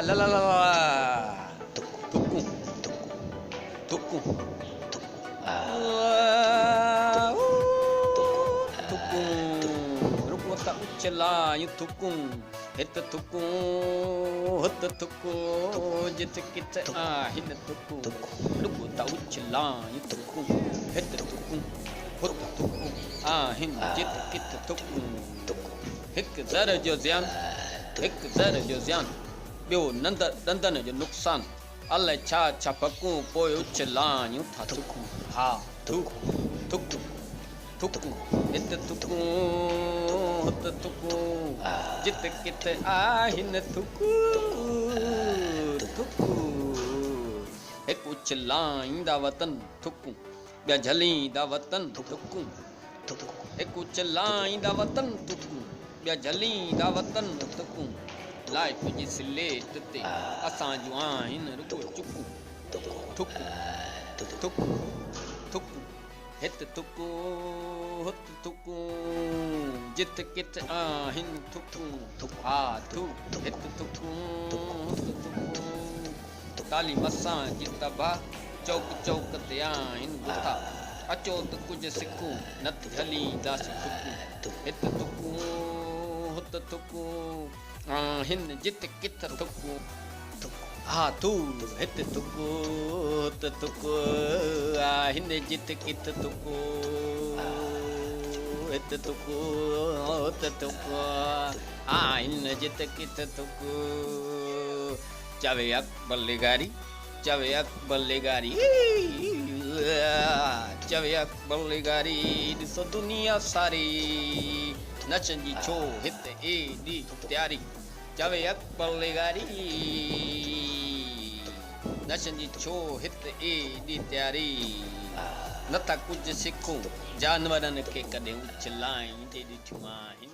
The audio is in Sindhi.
لا لا لا لا ٿڪون ٿڪون ٿڪون رڳو ٿا اڇلايون ٿڪون هت ٿڪون هت ٿڪون جت ڪٿ آهن ٿڪون رڳو ٿا اڇلايون ٿڪون هت ٿڪون هت ٿڪون آهن جت ڪٿ ٿڪون هڪ زر جو زيان هڪ زر جو زيان ٻيو نند ڏندن جو نقصان الائي ڇا ڇا ڦڪون پوء اڇلايون ٿا ٿڪون ها ٿو ٿڪ ٿڪون هت ٿڪون هت ٿڪون جت ڪٿ آهن ٿڪون ٿڪون هڪ اڇلائيندا وتن ٿڪون ٻيا جهليندا وتن ٿڪون هڪ اڇلائيندا وتن ٿڪون ٻيا جهليندا وتن ٿڪون لائيف جي سليٽ تي اسان جون آهن رڳو چڪون ٿڪون ٿڪون ٿڪون هت ٿڪون هت ٿڪون جت ڪٿ آهن ٿڪون ها ٿو هت ٿڪون هت ٿڪون تعليم اسان جي تباهه چوڪ چوڪ تي آهن گٿا اچو ته ڪجهه سکون نه ته جهلينداسين ٿڪون هت ٿڪون هت ٿڪون آهن جت ڪٿ ٿڪون ها ٿو هت ٿڪون هت ٿڪون آهن جت ڪٿ ٿڪون هت ٿڪون هت ٿڪون آهن جت ڪٿ ٿڪون چوي اڪبر لغاري چوي اڪبر لغاري چوي اڪبر لغاري ڏسو دنيا ساري نچن جي ڇو هت ايڏي تياري چوي اڪبر لغاري نچن جي ڇو هت ايڏي تياري نٿا ڪجهه سکون جانورن کي ڪڏهن اڇلائيندي ڏٺيون آهن.